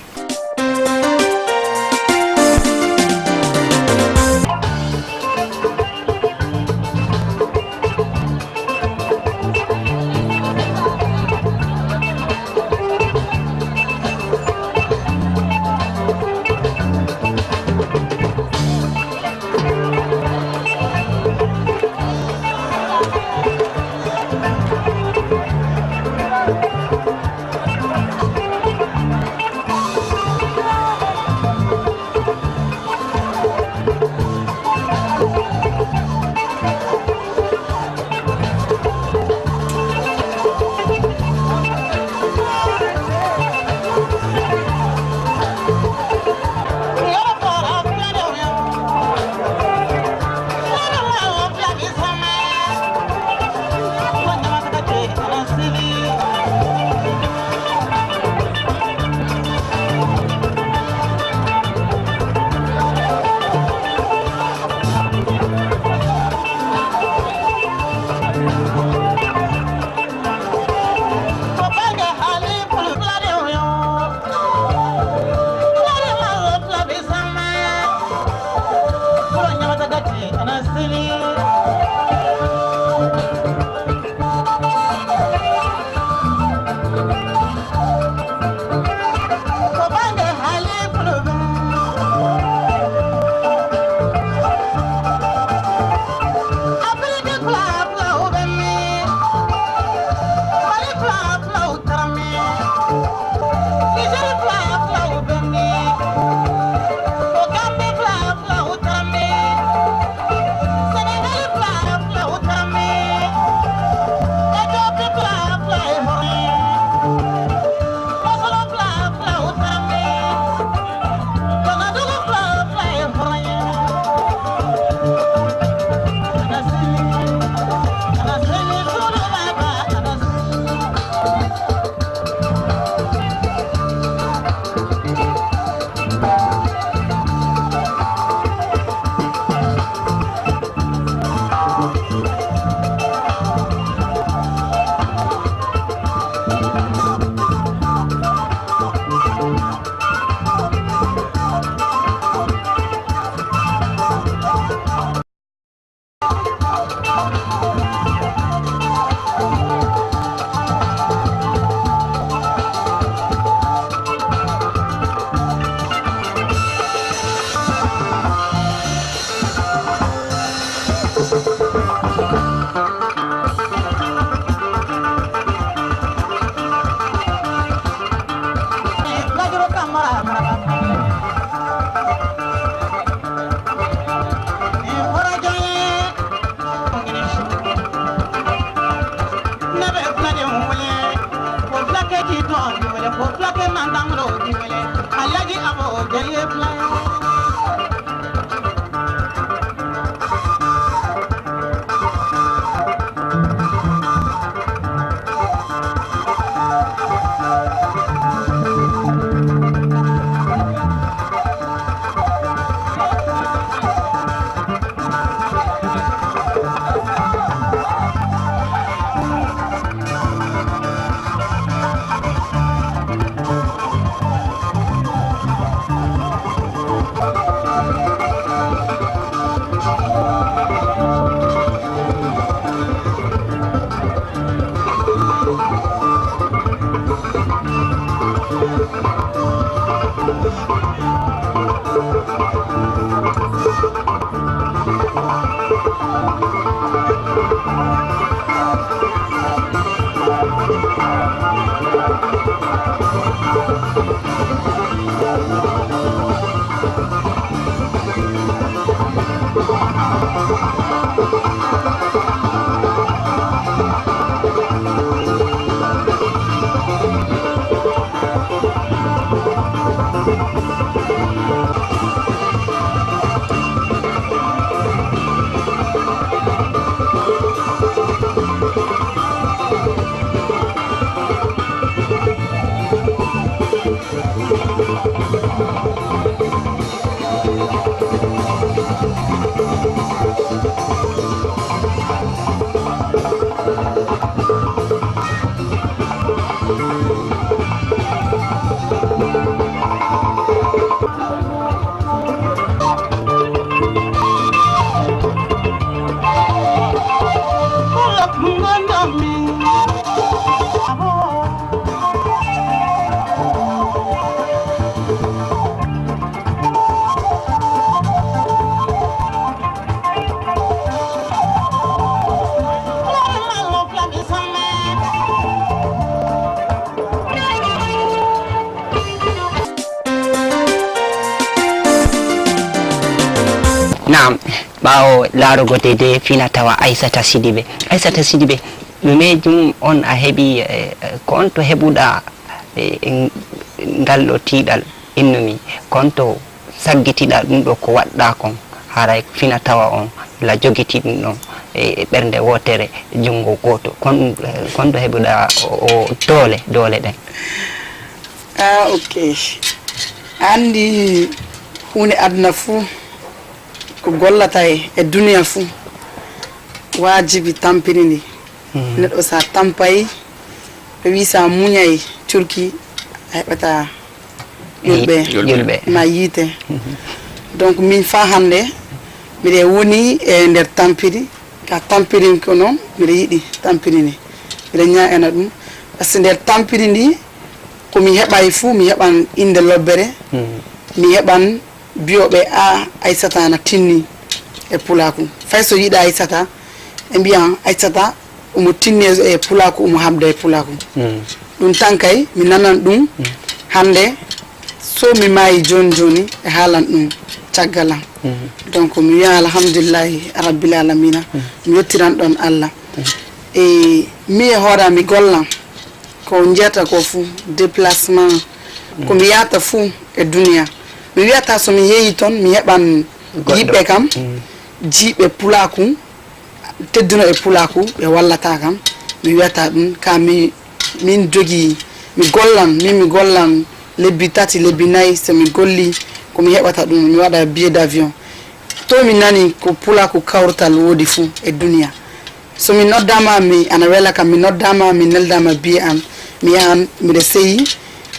Naam, ɓaawo laarugo deydey fina tawa Aissata Sidibé. Aissata Sidibé, ɗumeejum on a heɓi, eh, ko on to heɓuɗaa, eh, ngal ɗo tiiɗal innumi, ko on to saggitiɗaa ɗum ɗo ko waɗɗaa kon, haray fina tawa on la jogitii ɗum ɗon e ɓernde wootere, junngo gooto. Kon, eh, kon to heɓuɗaa o, o doole, doole ɗen? Ah, ok. A anndi huunde aduna fuu, ko gollata e, e duniya fuu, waajibi tampini ndi. Mhm. Neɗɗo so a tampay, ɓe wii so a muñay curki, a heɓata ƴulɓe, ƴulɓe. Ma yiite. Mhm. Donc, min faa hannde, miɗe woni e nder tampiri, ka tampirin ko noon, miɗe yiɗi tampiri ndi. Miɗe ñaagana ɗum. Par ce que nder tampiri ndi, ko mi heɓay fuu, mi heɓan innde lobbere, mhm, mi heɓan biyooɓe, a, Aissata na tinni e pulaaku. Fay so yiɗa Aissata, ɓe mbiyan Aissata omo tinni e pulaaku, omo haɓda e pulaaku. Mm. Ɗum tan kay, mi nanan ɗum, mm, hannde, so mi maayi jooni jooni, ɓe haalan ɗum caggal am. Mm. Donc, mi wiyan alhamdulillahi rabbil alamina, mm, mi yettiran ɗon Allah. Mm. E mi e hoore am, mi gollan. Ko njiyata ko fuu, déplacement, ko mi yahata fuu e duniya. Mi wiyata so mi yehi ton, mi heɓan goɗɗo, yiɓɓe kam, mm, jiiɓe pulaaku, tedduno e pulaaku, ɓe wallata kam. Mi wiyata ɗum, ka mi, min jogii, mi gollan, min mi gollan lebbi tati, lebbi nayi, so mi golli, ko mi heɓata ɗum, mi waɗa billet d'avion. To mi nani ko pulaaku kawrital woodi fuu e duniya. So mi noddaama, mi, ana wela kam, mi noddaama, mi neldaama billet am, mi yahan, miɗa seyi,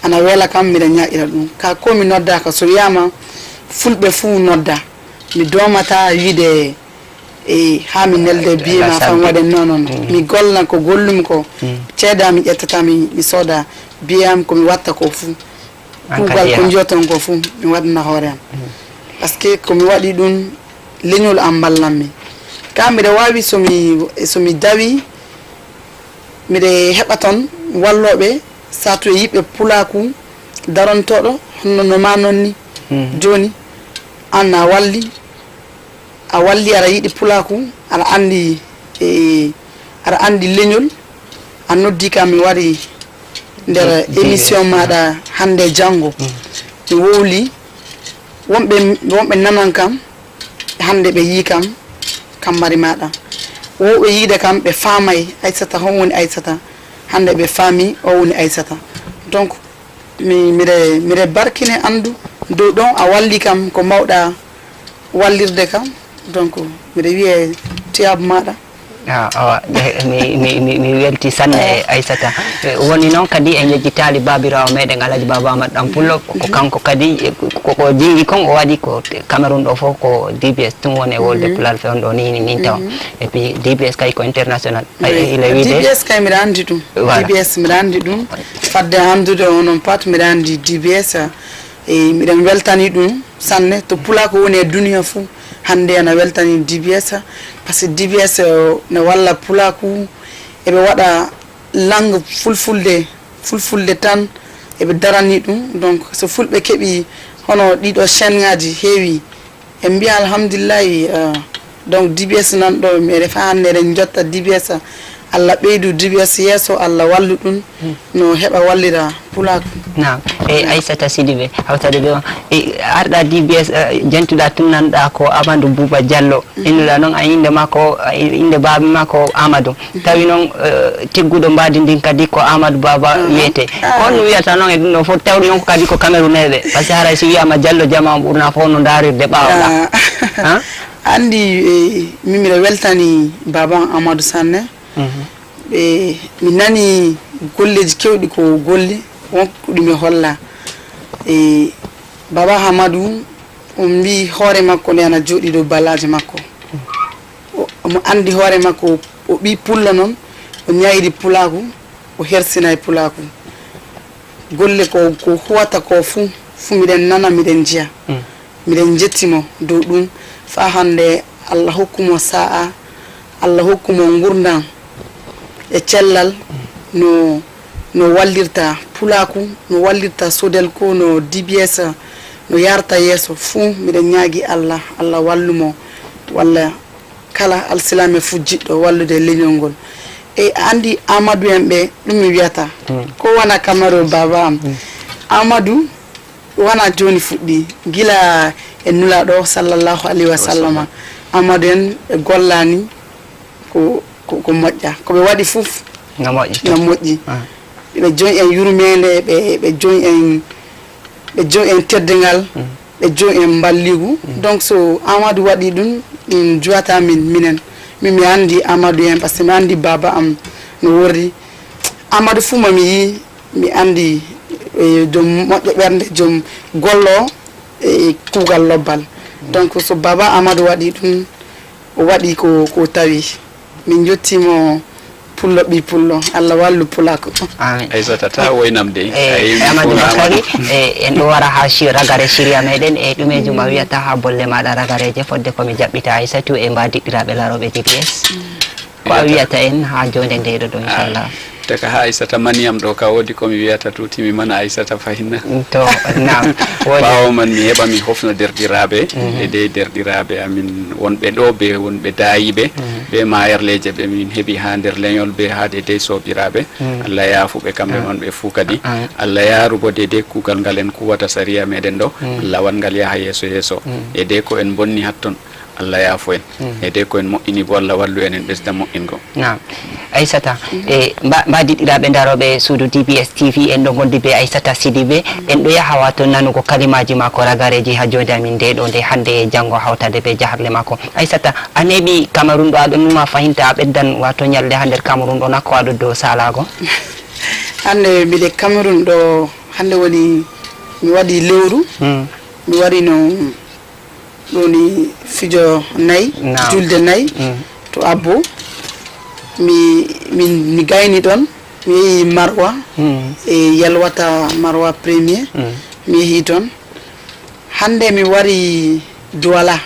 ana wela kam, miɗa ñaaƴira ɗum. Ka ko mi noddaaka, so wiyaama fulɓe fuu nodda, mi doomata wiide, e, haa mi nelde billet ma, fan waɗe, non, non, non. Mm. Mi gollan ko gollumi ko, mm, ceede am mi ƴettata, mi, mi sooda billet am, ko mi watta ko fuu. Kuugal ko njiyoton ko fuu, mi waɗana hoore am. Mm. Par ce que ko mi waɗi ɗum, leñol am mballan mi. Ka mbiɗa waawi so mi, so mi dawi, miɗa heɓa toon wallooɓe, saatu e yiɓɓe pulaaku darontooɗo, hono no ma noon ni. Mm. Jooni, aan a walli, a walli, aɗa yiɗi pulaaku, aɗa anndi, e, aɗa anndi leñol, a noddi kam, mi wari nder, mm, émission, mm, maaɗa hannde e janngo. Mm. Mi wowli, wonɓe, wonɓe nanan kam, hannde ɓe yii kam, kam mari maaɗa. Wowɓe yiide kam, ɓe faamay Aissata, hon woni Aissata, hannde ɓe faami, o woni Aissata. Donc, Mi, miɗe, miɗe barkine anndu dow ɗon a walli kam ko mbawɗa wallirde kam. Donc, miɗe wiye tiyaabu maaɗa. Ah, awa, eh, mi, mi, mi, mi welti sanne, eh, Aissata. Eh, woni noon kadi en yejjitaali baabiraawo meɗen Alhaji Baba Amadou Ɗan Pullo, ko, ko, mhm, kanko kadi, eh, ko, ko jinngi kon o waɗi ko Cameroun ɗo fof ko D B S tun woni e wolde, mhm, Pulaar F M ɗo ni, ni min tawa. Mhm. Et puis D B S kay ko international. Ay, oui. Ila wiide D B S kay mbiɗa anndi ɗum. Voilà. D B S mbiɗa anndi ɗum. Fadde anndude onon pat mbiɗa anndi D B S, e miɗen weltani ɗum. sanne to pulaaku woni e duniya fuu. Hannde ana weltani D B S, parce que D B S, eh, ne walla pulaaku, eɓe waɗa langue fulfulde, fulfulde tan, eɓe darani ɗum. Donc, so fulɓe keɓi hono ɗiɗo chaîne ŋaaji heewi, en mbiya alhamdulillahi. Eh, donc, D B S nan ɗo, mi refa hannde eɗen njotta D B S, Allah ɓeydu D B S yeeso, Allah wallu ɗum, no heɓa wallira pulaaku. Naam. E Aissata Sidibé, hawtade ɓe on. E arɗa D B S, eh, jantuɗa tun nanɗa ko Amadou Bouba Diallo. Innuɗa noon a innde makko, a in-, innde baaba makko Amadou. Tawi noon, eh, tigguɗo mbaadi ndin kadi ko Amadou Baba wiyete. Ah. On wiyata noon e ɗum ɗo fof, tawde noon ko kadi ko Camerounais ɓe. Parce que haray si wiyama Diallo jama on ɓurna fof no ndaarirde ɓaawoɗa. Ah. Anndi, eh, min miɗo weltani baaba am Amadou Sanne. Mhm. Ɓe, mi nani golleeji keewɗi ko golli, won ko ɗum e holla. E Baba Hamadu, on mbii hoore makko nde ana jooɗii dow ballaaje makko. O, omo anndi hoore makko, o, o ɓii pullo noon, o ñaayri pulaaku, o hersinay pulaaku. Golle ko, ko huwata ko fuu, fuu miɗen nana, miɗen njiya. Mm. Miɗen njetti mo dow ɗum. Faa hannde, Allah hokku mo sa'a, Allah hokku mo ngurndan e cellal, no, no wallirta pulaaku, no wallirta Sodelco, no D B S, no yarta yeeso fuu. Miɗen ñaagi Allah, Allah wallu mo, walla kala alsilaame fuu jiɗɗo wallude leñol ngol. E a anndi Amadou en ɓe, ɗum mi wiyata, mm, ko wona Kamaru baaba am. Mm. Amadou wona jooni fuɗɗi, gila e Nulaaɗo sallallahu alayhi wa sallama. Amadou en ɓe gollani ko, ko, ko moƴƴa. Ko ɓe waɗi fof na moƴƴi. Na moƴƴi. Ah. Ɓe joñi en yurmeende, ɓe, ɓe joñi en, ɓe joñi en teddungal, mm, ɓe joñi en mballigu. Mm. Donc, so Amadou waɗi ɗum, ɗum juwata min, minen. Min, mi anndi Amadou en, parce que mi anndi baaba am no worri. Amadou fuu mo mi yii, mi anndi, eh, joom moƴƴo ɓernde, joom gollo e kuugal lobbal. Donc, so Baba Amadou waɗi ɗum, o waɗi ko, ko tawi. Min njettii mo pullo ɓii pullo. Allah wallu pulaaku. Amin. Aissata, ta woynam de. Eh, ayi, Amadou Bakari, eh, en ɗo wara haa si-, ragare siriya meɗen, e ɗumeejo ma wiyata haa bolle maɗa ragareeje, fodde ko mi jaɓɓita Aissatou e mba diɗɗiraaɓe larooɓe D B S. Ko a wiyata en haa joonde nde ɗo, ɗo, inchallah. Taka haa Aissata maniyam ɗo, ka woodi ko mi wiyata tuuti, mi mana Aissata fahinna. Mm, to, naam. Woodi. Ɓaawo man mi heɓa mi hofno derɗiraaɓe, mhm, e dey derɗiraaɓe amin wonɓe ɗo, be wonɓe daayiiɓe, mhm, be maayerleeje ɓe min heɓi haa nder leñol, be haa de dey soobiraaɓe. Mm. Allah yaafu ɓe kamɓe, ah, man ɓe fuu kadi. Ah. Allah yaaru bo de dey kuugal ngal en kuwata sariya meɗen ɗo. Mm. Allah wan ngal yaha yeeso yeeso. Mm. E dey ko en bonni hatton. Allah yaafo en. Mm. E dey ko en moƴƴini bo, Allah wallu en, en ɓesda moƴƴingo. Naam. Aissata, mm, e mba-, mbaadiɗɗiraaɓe darooɓe suudu D B S T V, en ɗo ngondi be Aissata Sidibé, en ɗo yaha waato nanugo kalimaaji maako ragareeji haa joonde amin nde ɗo nde hannde e janngo hawtade be jaharle maako. Aissata, a neeɓi Cameroun ɗo, aɗo numa fahinta a ɓeddan waato ñalɗe haa nder Cameroun ɗo, nakko aɗo dow saalaago? Hannde mbiɗe Cameroun ɗo, hannde woni mi waɗi lewru, mm, mi wari no Ɗum woni fijo nayi, naam, julde nayi, mm, to Abbo. Mi, min, mi gayni ɗon, mi yehi Marwa, mm, e yalwata Marwa premier, mm, mi yehi ton. Hannde mi wari Douala,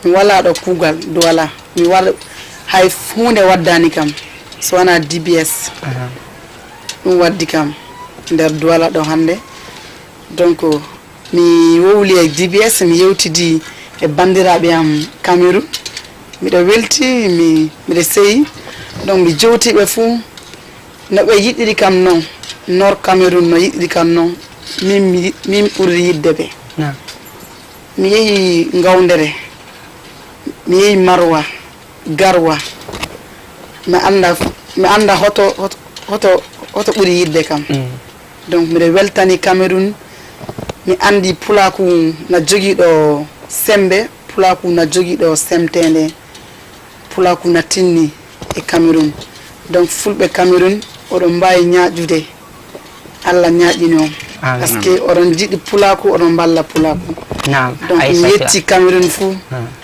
mi walaa ɗo kuugal Douala, mi war, hay huunde waddaani kam, so wanaa D B S. Aha. Ɗum waddi kam nder Douala ɗo hannde. Donc, mi wowli e D B S, mi yewtidi e banndiraaɓe am Cameroun. Miɗo welti, mi, miɗo seyi. Donc, mi jowti ɓe fuu no ɓe yiɗiri kam non, Nord Cameroun no yiɗiri kam non, min, mi, min ɓuri yiɗde ɓe. Naam. Mi yehi Ngawndere, mi yehi Marwa, Garwa, mi annda, mi annda hoto, hoto, hoto, hoto ɓuri yiɗde kam. Mm. Donc, miɗo weltani Cameroun, mi anndi pulaaku na jogiiɗo semmbe, pulaaku na jogiiɗo semteende, pulaaku na tinni e Cameroun. Donc, fulɓe Cameroun, oɗon mbaawi ñaaƴude, Allah ñaaƴini on. Ah, parce que oɗon njiɗi pulaaku, oɗon mballa pulaaku. Naam. Donc mi yetti Cameroun fuu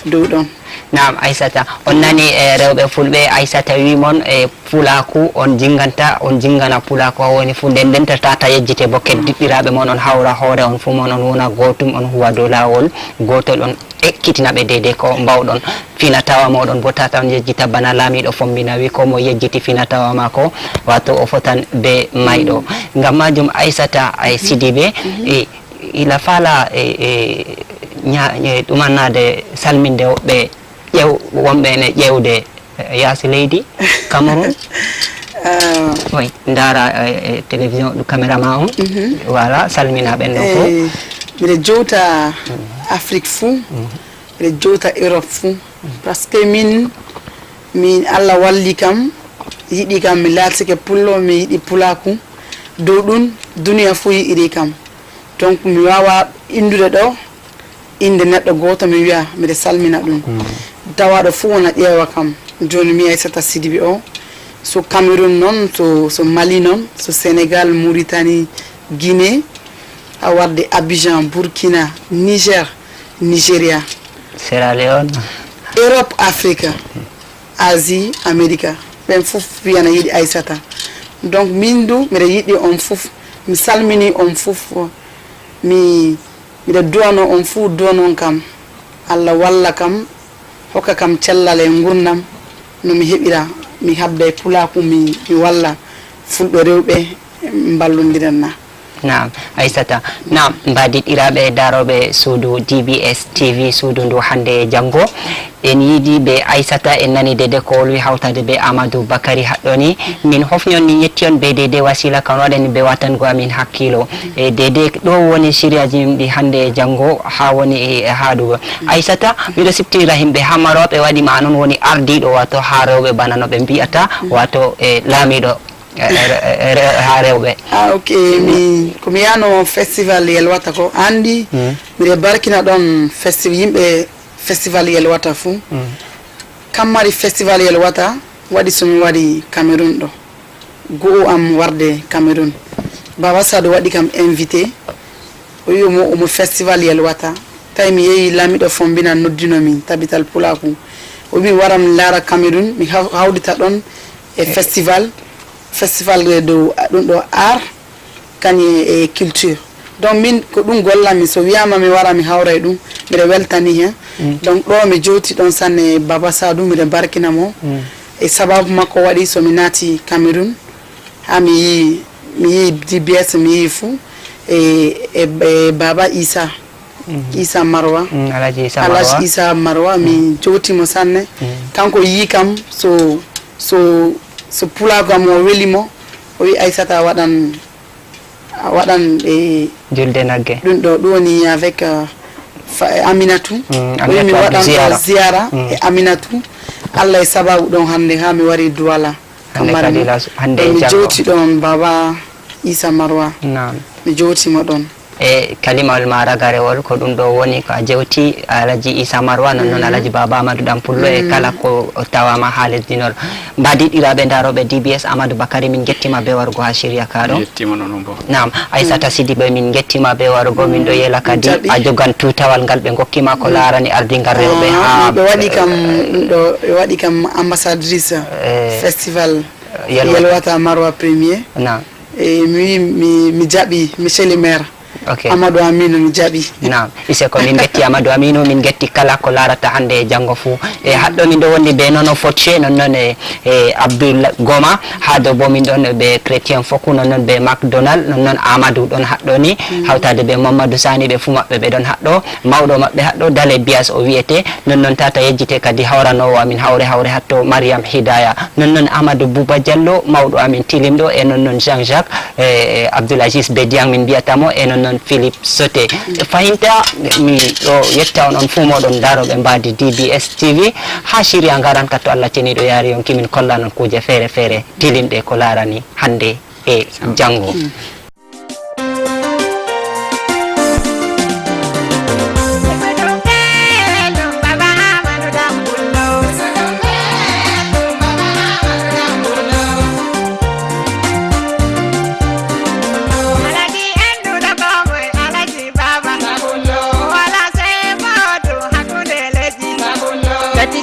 dow ɗon. Naam, Aissata, on nani e rewɓe fulɓe, Aissata wi mon e pulaaku on jinganta, on jingana pulaaku ha woni fuu, nden ndentata yejjite bo keddiɗɗiraaɓe mon, on hawra hoore on fuu mon, on wona gootum, on huwa dow laawol gootol, on ekkitina ɓe deydey ko mbawɗon. Fina tawa moɗon bo tata on yejjita bana laamiiɗo Fombina wi ko mo yejjiti fina tawa maako, wato o fotan be mayɗo. Ngam majum Aissata ay Sidibe, e, ila fala e, e, nya-, e, ɗumannade salminde woɓɓe ƴew-, wonɓe ene ƴeewde, e, yaasi leydi Cameroun. Ah. Oui, ndaara, e, e, télévision ɗo caméra ma on. Voilà, salmina ɓen ɗon fof. Eh, mbiɗa jowta Afrique fuu. Mbiɗa jowta Europe fuu. Parce que min, min Allah walli kam, yiɗi kam, mi laatike pullo, mi yiɗi pulaaku. Dow ɗum, duniya fuu yiɗiri kam. Donc, mi waawa inndude ɗo innde neɗɗo gooto, mi wiya mbiɗa salmina ɗum. Tawaaɗo fuu wona ƴeewa kam. Jooni mi Aissata Sidibe o, so Cameroun noon, so, so Mali noon, so Sénégal, Mauritanie, Guinée, haa warde Abidjan, Burkina, Niger, Nigeria. Sierra Leone. Europe, Afrique, Asie, America. Ɓen fof wiyana yiɗi Aissata. Donc, min du, mbiɗa yiɗi on fof. Mi salmini on fof. Mi, mbiɗa duwano on fof, duwanon kam. Allah walla kam, hokka kam cellal e ngurdam. No mi heɓira, mi habda e pulaaku, mi, mi walla fulɓe rewɓe, mballondiren na. Naam, Aissata. Naam, mbaadiɗɗiraaɓe e daarooɓe suudu D B S T V, suudu ndu hannde e janngo. En yiidi be Aissata, en nani dede ko wolwi hawtade be Amadou Bakary haɗɗo ni. Min hofni on, min yetti on be dede wasila kan waɗani be watango amin hakkilo. E dede ɗo woni siriyaji min ɗi hannde e janngo haa woni e, e haadugo. Aissata, miɗo siftinira himɓe haa Maroc ɓe waɗi ma non woni ardiiɗo wato haa rewɓe bana no ɓe mbiyata wato e laamiiɗo. E, e, e, e, haa rewɓe. Ah, ok. Mi, ko mi yano festival Yelwata ko anndi, mbiɗa barkina ɗon festival, yimɓe festival Yelwata fuu. Kammari festival Yelwata waɗi so mi wari Cameroun ɗo. Go'o am warde Cameroun. Baba Sadu waɗi kam invité. O wi omo, omo festival Yelwata. Tawi mi yehi laamiiɗo Fombina noddino mi, Tabital Pulaaku. O wi mi wara mi laara Cameroun, mi haw-, hawdita ɗon e festival. Festival ɗe dow, ɗum ɗo art, kañum e culture. Donc min ko ɗum gollanmi, so wiyaama mi wara mi hawra e ɗum, mbiɗa weltani heen. Donc ɗo mi jowti ɗon sanne e Baba Sadu, mbiɗa barkina mo. E sababu makko waɗi so mi naati Cameroun, haa mi yii, mi yii D B S, mi yii fuu, e, e, e Baba Issa. Issa Marwa. Mm, Alhaji Issa Alhaji Marwa. Issa Marwa, mi jowti mo sanne. Kanko yii kam so, so, so pulaagu am o weli mo, o wi Aissata waɗan, a waɗan e julde nagge. Ɗum ɗo, ɗum woni avec, euh, fa-, Aminatou. Mm, o wi mi Aminatou waɗan Abdou Ziyara. Ɗo ziyara e Aminatou. Allah e sababu ɗon hannde haa mi wari Douala. Hannde Kamar kadi mi. La, hannde e mi janngo. Jowti ɗon Baba Issa Marwa. Naam. Mi jowti mo ɗon. E kalimawol ma ragarewol, ko ɗum ɗo woni ko a jewti Alhaji Issa Marwa, non noon Alhaji Baba Amadou Ɗan Pullo e kala ko tawaama haa lesdi Nord. Mbaadiɗɗiraaɓe ndarooɓe D B S, Amadou Bakary, min ngettima be warugo haa siriya ka ɗo. Ngettima noon bo. Naam, Aissata Sidibe, min ngettima be warugo, min ɗo yela kadi a jogan tutawal ngal ɓe ngokki ma ko laarani ardingal rewɓe haa ɓe waɗi kam ɗo, ɓe waɗi kam ambassadrice festival Yelwata. Yelwata Marwa premier. Naam. E mi wi mi, mi jaɓi monsieur le maire. Ok. Amadou Aminou mi jaɓi. Naam. Ise ko min ngetti Amadou Aminou, min ngetti kala ko laarata hannde e janngo fuu. E haɗɗo min ɗo wondi be Nono Fotche, non noon e, e Abdoul Goma, haa dow bo min ɗon be Chrétien Fokou, non noon be McDonald, non noon Amadou ɗon haɗɗo ni, hawtaade be Mamadou Sani, ɓe fuu maɓɓe ɓe ɗon haɗɗo. Mawɗo maɓɓe haɗɗo Dale Bias o wiyete, non noon tata yejjite kadi hawranoowo amin hawre hawre hatto Mariam Hidaya. Non noon Amadou Bouba Diallo, mawɗo amin tilimɗo, e non noon Jean Jacques, e, e Abdoul Aziz Bediang min mbiyata mo, e non noon Philippe Sote. Fahinta, mi ɗo yetta on, on fuu moɗon darooɓe mbaadi D B S T V, haa siriya ngaran ka to Allah ceniiɗo yaari yonki min kollan on kuuje feere feere tilimɗe ko laarani hannde e janngo.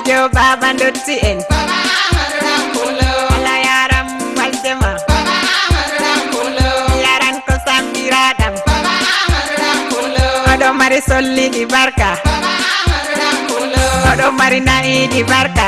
Yo baba ndotti en. Ala yaram waljema. Yaran ko sambiraɗam. Oɗo mari solliɗi barka. Oɗo mari na'iɗi barka.